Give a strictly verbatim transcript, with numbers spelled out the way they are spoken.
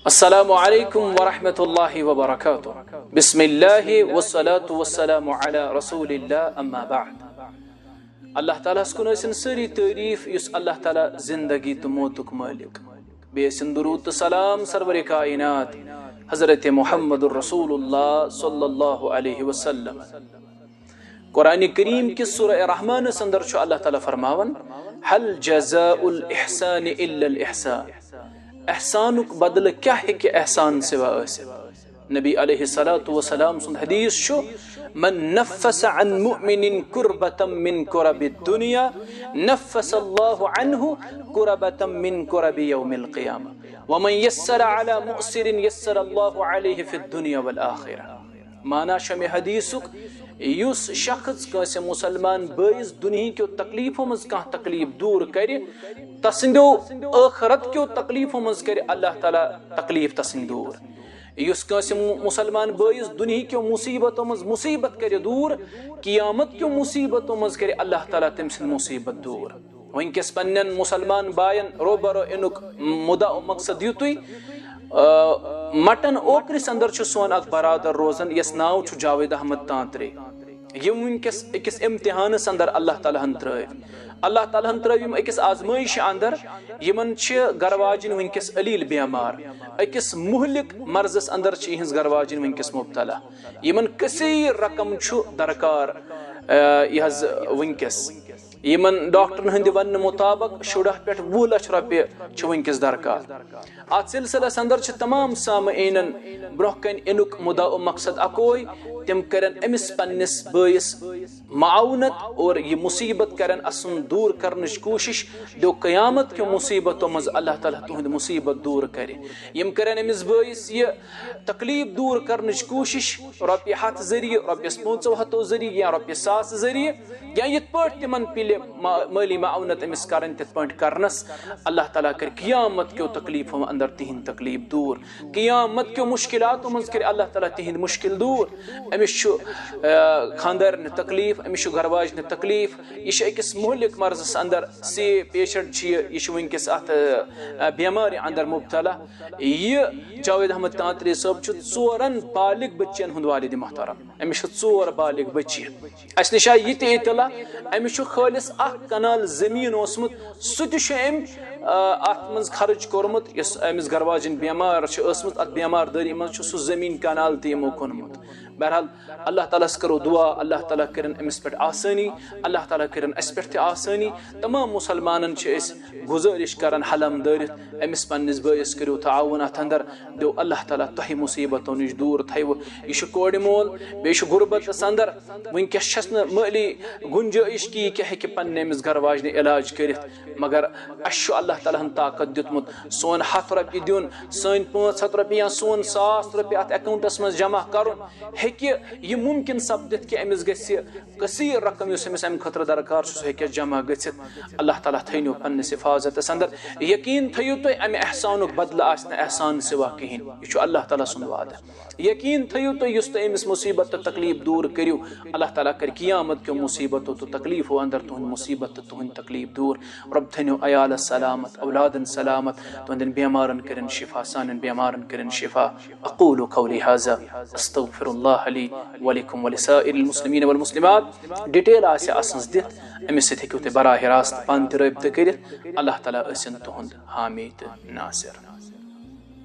السلام عليكم ورحمة الله وبركاته. بسم الله والصلاة والسلام على رسول الله، أما بعد. اللہ تعالیٰ ہس کُن ٲسِن سٲری تعریٖف، یُس اللہ تعالیٰ زندگی تہٕ موتُک مٲلِک۔ بیٚیہِ ٲسِن درود تہٕ سلام سرور کائنات حضرت محمد رسول اللہ صلی اللہ علیہ وسلم۔ قرآن کریم کِس سورہ رحمانس اندر چھُ اللہ تعالیٰ فرماوان، "هل جزاء الإحسان إلا الإحسان"۔ احسانُک بدلہٕ کیٛاہ ہیٚکہِ احسان سوا ٲسِتھ؟ نبی علیہ الصلوۃ والسلام سُنٛد حدیث چھُ، "من نفس عن مؤمن كربة من كرب الدنيا نفس الله عنه كربة من كرب يوم القيامة ومن يسر على معسر يسر الله عليه في الدنيا والآخرة"۔ معنی چھُ اَمہِ حدیثُک، یُس شخص کٲنٛسہِ مُسلمان بٲیِس دُنہِکیو تکلیٖفو منٛز کانٛہہ تکلیٖف دوٗر کرِ، تسٕنٛدیو ٲخرت کیو تکلیٖفو منٛز کرِ اللہ تعالیٰ تکلیٖف تسٕنٛدۍ دوٗر۔ یُس کٲنٛسہِ مُ-، مُسلمان بٲیِس دُنہِکیو مُصیٖبتو منٛز مُصیٖبت کرِ دوٗر، قیامت کیو مُصیٖبتو منٛز کرِ اللہ تعالیٰ تٔمۍ سٕنٛدۍ مُصیٖبت دوٗر۔ وٕنکیٚس پننٮ۪ن مُسلمان باین روبرو اِنُک مُدا و مقصد یُتُے، آ، مٹن اوکرِس اندر چھُ سون اکھ برادر روزان، یس ناو چھُ جاوید احمد تانترے۔ یِم وٕنکیٚس أکِس امتحانس اندر اللہ تعالیٰ ہن ترٲوۍ۔ اللہ تعالیٰ ہن ترٲوۍ یِم أکِس آزمٲیشہِ اندر۔ یِمن چھِ گرٕ واجِنۍ وٕنکیٚس علیل بیمار۔ أکِس مُہلِک مرضس اندر چھِ یِہٕنٛز گرٕ واجِنۍ وٕنکیٚس مُبتلا۔ یِمن کثیٖر رقم چھُ درکار، آ، یہِ حظ وٕنکیٚس۔ یِمن ڈاکٹرن ہٕنٛدِ وننہٕ مُطابق شُراہ پٮ۪ٹھ وُہ لچھ رۄپیہِ چھِ وٕنکیٚس درکار۔ اتھ سلسلس اندر چھِ تمام سامعیٖنن برونٛہہ کنہِ اِنُک مُدا و مقصد اکوے، تِم کرن أمِس پننِس بٲیِس معاونت اور یہِ مُصیٖبت کرن اسُن دوٗر کرنٕچ کوٗشش، دیو قیامت کیو مُصیٖبتو منٛز اللہ تعالیٰ تُہنٛدۍ مُصیٖبت دوٗر کرِ۔ یِم کرن أمِس بٲیِس یہِ تکلیٖف دوٗر کرنٕچ کوٗشِش، رۄپیہِ ہَتھ ذٔریعہٕ، رۄپیَس پانٛژو ہَتو ذٔریعہٕ یا رۄپیہِ ساس ذٔریعہٕ، یا یِتھ پٲٹھۍ تِمن پِلہِ ما-، مٲلی معاونت أمِس کرٕنۍ، تِتھ پٲٹھۍ کرنس۔ اللہ تعالیٰ کرِ قیامت کیو تکلیٖفو اندر تِہِنٛدۍ تکلیٖف دوٗر، قیامت کیو مُشکِلاتو منٛز کرِ اللہ تعالیٰ تِہِنٛدۍ مُشکِل دوٗر۔ أمِس چھُ، آ، خانٛدارنہِ تکلیٖف، أمِس چھُ گرٕ واجنہِ تکلیٖف، یہِ چھُ أکِس مُہلِک مرضس اندر، سی پیشنٹ چھُ یہِ، یہِ چھُ وٕنکیٚس اتھ، آ، بیمارِ اندر مُبتلا۔ یہِ جاوید احمد تانترے صٲب چھُ ژورن بالغ بچین ہُنٛد والد محترم۔ أمِس چھِ ژور بالغ بچی۔ اَسہِ نِش آیہِ یہِ تہِ اطلاع، أمِس چھُ خٲلِص اکھ کنال زٔمیٖن اوسمُت، سُہ تہِ چھُ أمۍ، آ، اَتھ منٛز خرٕچ کوٚرمُت۔ یۄس أمِس گرٕ واجِنۍ بٮ۪مار چھِ ٲسمٕژ، اَتھ بٮ۪مار دٲری منٛز چھُ سُہ زٔمیٖن کنال تہِ یِمو کٕنمُت۔ بہرحال، اللہ تعالیٰ ہَس کرو دُعا، اللہ تعالیٰ کٔرِن أمِس پٮ۪ٹھ آسٲنی، اللہ تعالیٰ کٔرِن اَسہِ پٮ۪ٹھ تہِ آسٲنی۔ تمام مُسلمانَن چھِ أسۍ گُزٲرِش کران، حلم دٲرِتھ أمِس پنٛنِس بٲیِس کٔرِو تعاوُن اَتھ اندر، دیو اللہ تعالیٰ تۄہہِ مُصیٖبتو نِش دوٗر تھٲیِو۔ یہِ چھُ کورِ مول، بیٚیہِ چھُ غُربتَس اندر، وٕنکیٚس چھَس نہٕ مٲلی گُنجٲیِش کہِ یہِ کیٛاہ ہیٚکہِ پنٛنہِ أمِس گرٕ واجنہِ علاج کٔرِتھ، مگر اَسہِ چھُ اللہ تعالیٰ ہَن طاقت دیُتمُت سون ہَتھ رۄپیہِ دیُن، سٲنۍ پانٛژھ ہَتھ رۄپیہِ یا سون ساس رۄپیہِ اَتھ اٮ۪کاوُنٛٹَس منٛز جمع کَرُن، ہیٚکہِ یہِ مُمکِن سپدِتھ کہِ أمِس گژھِ کثیٖر رقم یُس أمِس اَمہِ خٲطرٕ درکار چھُ، سُہ ہیٚکہِ اَتھ جمع گٔژھِتھ۔ اللہ تعالیٰ تھٲینو پنٛنِس حفاظتَس اندر۔ یقیٖن تھٲیِو تُہۍ، اَمہِ احسانُک بدلہٕ آسہِ نہٕ احسان سِوا کِہیٖنۍ۔ یہِ چھُ اللہ تعالیٰ سُنٛد وعدٕ۔ یقیٖن تھٲیِو تُہۍ، یُس تُہۍ أمِس مُصیٖبت تہٕ تکلیٖف دوٗر کٔرِو، اللہ تعالیٰ کَرِ قیامت کیو مُصیٖبتو تہٕ تکلیٖفو اندر تُہٕنٛدۍ مُصیٖبت تہٕ تُہٕنٛدۍ تکلیٖف دوٗر۔ رۄب تھٲینو عیالَس سلامت، اولادَن سلامت، تُہٕنٛدٮ۪ن بٮ۪مارَن کٔرِن شفا، سانٮ۪ن بٮ۪مارَن کٔرِن شفا۔ أقول قولي هذا، أستغفر الله لي ولكم ولسائر المسلمين والمسلمات۔ ڈیٹیل آسہِ اَسہِ سٕنٛز دِتھ، أمِس سۭتۍ ہیٚکِو تُہۍ براہ راست پانہٕ تہِ رٲبطہٕ کٔرِتھ۔ اللہ تعالیٰ ٲسِن تُہُنٛد حامی تہٕ ناصر۔